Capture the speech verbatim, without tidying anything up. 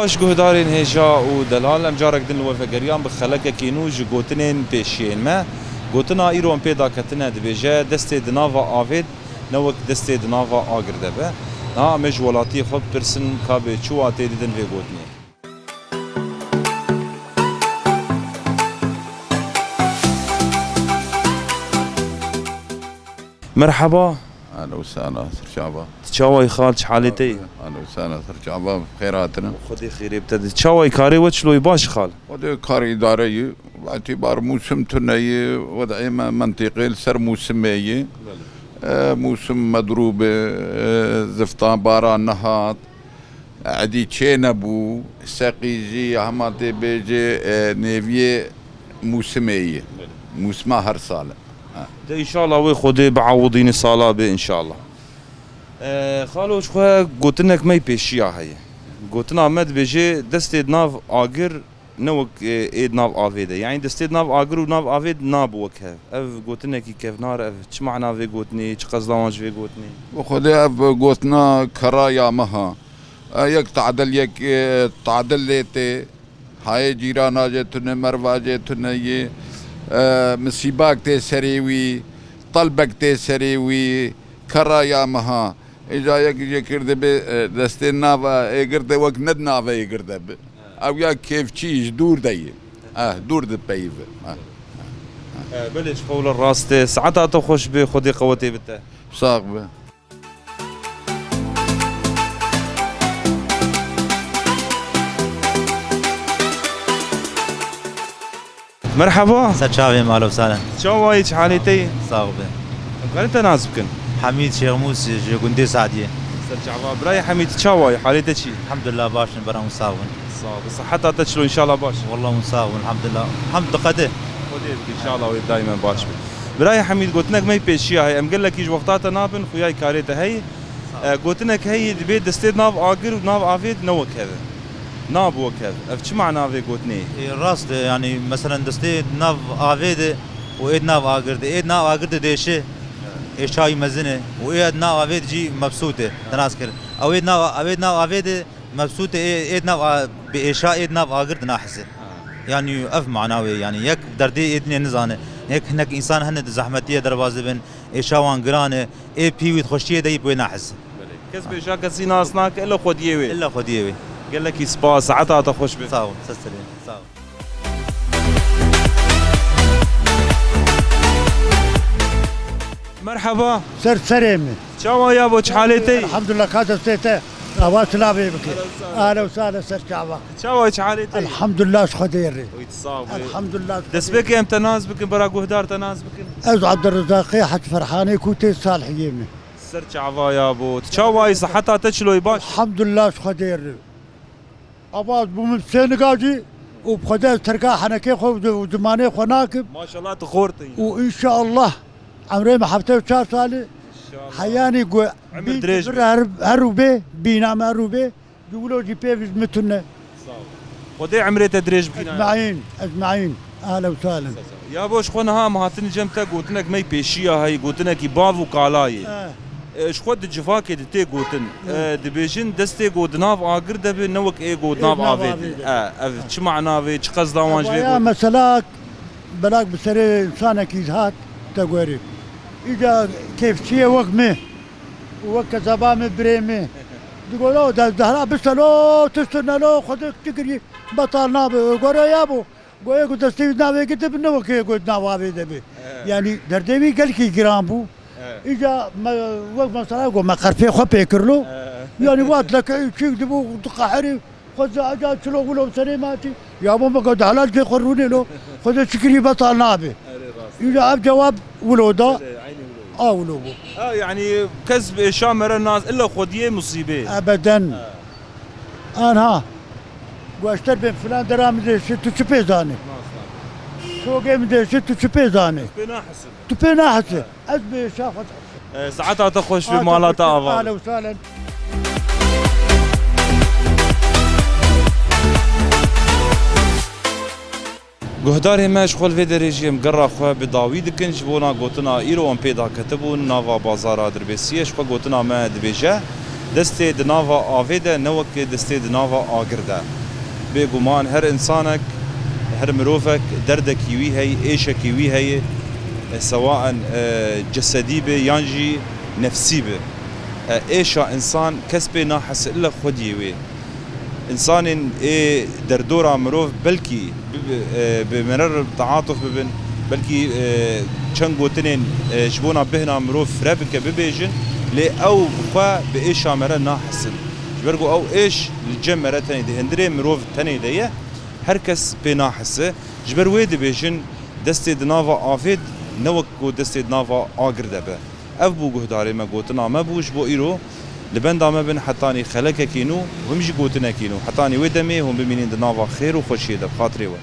Baş guhdarên hêja û delal, em carek din li we vegeriyan bi xelekekî nû ji gotinên pêşiyên me. Gotina îro em pê daketine dibêje, destê di nava avê de, ne wek destê di nava agir de be. Niha em ê ji welatiyê xwe bipirsin ka bi çi watê didin vê gotinê. Merheba. Ehlen we sehlen, ser çava. Tu çawa yî xal, çi halê te ye? Ehlen we sehlen, ser çava, bi xêr hatine. Xwedê xêrê bide. Çawa yî, karê we çilo yî, baş xal? Xwedê kar îdare yî. Îtîbar mûsim tune yî, wed'ê me mentîqê li ser mûsimê yî. Belê. E, mûsim medrûb e, e, ziftan baran nehat. Edî çê nebû, seqî jî hema tê bêjê, e, nêviyê mûsimê yî. Belê. Mûsima her sal e. Ha. De înşallah wê Xwedê biewidîne sala bê înşallah. E, xalo, ji xwe gotinek me yê pêşiya heye. Gotina me dibêje, destê di nav agir ne wek, e, ê di nav avê de. Yanî destê di nav agir û nav avê de nabe wek hev. Ev gotinekî kevnar e, ev çi mana vê gotinê, çi qezda wan ji vê gotinê? Bi Xwedê ev gotina kera ya me ha. E, yek tadil, yek, e, tadil lê tê. Hayê cîrana jê tune, merva jê tune yê. E, misîbak tê serê wî, telbek tê serê wî, kera ya me ha. Îca yek jê kir dibe, e, destê nava êgir de wek ne di nava êgir de bi. Ew ya kêfçî ji dûr de ye. Eh, dûr dipeyive. Eh. Eh, belê, ji qewla rast e. Saeta te xweş be, Xwedê qewetê bide. Sax be. Merhaba. Ser çavê me, ahlen we sehlen. Çawa yî, çi halê te ye? Sax be. Em karin te nas bikin? Hemîd Şêxmûs ji gundê Sadiyê. Ser çava. Birayê Hemîd, çawa yî? Halê te çi? Elhamdulillah, baş in, bera hûn sax bin. Sax be. Siheta te çilo, înşallah baş? Wallah hûn sax bin, elhamdulillah. Hemd diqede. Xwedê bike, înşallah wê daîmen baş be. Birayê Hemîd, gotinek me yê pêşiya heye. Em gelekî ji wexta te nabin, xuya yî karê te heye. Sax ol. E, gotinek heye, dibê destê nav agir û nav avê ne wek hev e. Nabe wek hev. Ev çi mana vê gotinê ye? Ê, rast e, yanî, meselen, destê nav avê de û ê di nav agir de. Ê di nav agir de diêşe, êşa wî mezin e. Û ê di nav avê de jî mebsût e, te nas kir. Ew ê di nav, ew ê di nav avê de mebsût e, ê, ê di nav a-, bi êşa ê di nav agir de nahise. Yanî, ev mana wê, yanî, yek derdê ê dinê nizane. Yek hinek însan hene di zehmetiyê derbas dibin, êşa wan giran e, ê pî wî di xweşiyê de yî bi wê nahis. Belê. Kes bi êşa kesî nas nake, illa xwediyê wê. Illa xwediyê wê. Gelekî spas, saeta te xweş be. Sağ ol, ses serê, sağ ol. Merhaba. Ser serê min. Çawa yabo, çi halê te? Elhamdulillah, ka destê te. Awa silavê bike. Ahlen we sehlen, ser çava. Çawa, çi halê te? Elhamdulillah, ji Xwedê re. Oy, tu sax be. Elhamdulillah, ji Xwedê re. Destpêkê em te nas bikin, bera guhdar te nas bikin. Ez Abdurrezaqê Hec Ferhanê Kûtê Salhiyê me. Ser çava yabo. Tu çawa yî, siheta te çilo yî, baş? Elhamdulillah, ji Xwedê re. Avaz bû min sêniga jî û bi Xwedê ez terka henekê xwe û di-, û zimanê xwe nakim. Maşallah, tu xort î. Û înşallah emrê me heftê û çar salî. Înşallah. Heyanî ku emir bîn dirêj be. Her, her û bê, bîna me her û bê, ji wilo jî pê min tune. Sağ ol. Xwedê emrê te dirêj bikîne. Ecmaîn, ecmaîn. Ahlen we sehlen. Yabo, ji xwe niha em hatin cem te, gotinek me yê pêşiya heye, gotinekî bav û kala ye. Eh. E, ji xwe di civakê de tê gotin. Eh. E, dibêjin destê ku di nav agir de be, ne wek ê ku di nav avê de. Ê di nav avê de. E, ev çi mana vê, çi qesda wan ji vê gotin? Mesela, belak bi serê însanekî hat, te gorî. Îca kêfçiyê wek me û wek kezeba me birê me. Digot, "O, de, dehra biselo, tu sunelo, xwe tu kirî, betal nabe." Gore yabo. Goyê ku destê wî navê girtibin, ne wekê ku nava vê de bê. He. Yanî derdê wî gelkî giran bû. He. Îca me, wek mesela ku me qerfê xwe pê kirlo. He. Yanî wat leke çîk dibû, diqeherî, xwe ze eca çilo wilo serê me hatî. Ya bo me got, "Helal cê xwe rûnê lo, xwe de çi kirî betal nabe." Erê rast. Îca ev cewab wilo da. Erê, eynî wilo. A wilo bû. Ha, yanî kes bi êşa mere nas, illa xwediyê musîbê. Ebeden. He. Anha. Gueşter bên filan dera min dêşi, tu çi pê zanî? Şogê min dêşi, tu çi pê zanî? Pê nahesib. Tu pê nahesib. Ez bê şaxwet. E, saeta te xweş be, mala te ava be. Ahlen we sehlen. Guhdarê me, ji xwe li vê derê jî em gerra xwe bi dawî dikin ji bona gotina îro em pê daketibûn nava bazara Dirbêsiyê. Ji xwe gotina me dibêje, Destê di nava avê de ne wek destê di nava agir de. Bêguman her insanek, her mirovek derdekî wî heye, êşekî wî heye, e, sewaen, e, cesedî be yan jî nefsî be. E, êşa însan kes pê nahese illa xwediyê wê. Însanên ê derdora mirov belkî bi, bi, e, bi mere re teatuf bibin, belkî, e, çend gotinên, e, ji bona bêhna mirov fire bike bibêjin, lê ew bi xwe bi êşa mere nahesin. Ji ber ku ew êş li cem mere tenê di hundirê mirov tenê de ye, her kes pê nahese. Ji ber wê dibêjin destê di nava avê ne wek ku destê di nava agir de be. Ev bû guhdarê me, gotina me bû ji bo îro. Li benda me bin hetanî xelekekî nû, hûn jî gotinekî nû. Hetanî wê demê hûn bimînin di nava xêr û xweşiyê de, bi xatirê we.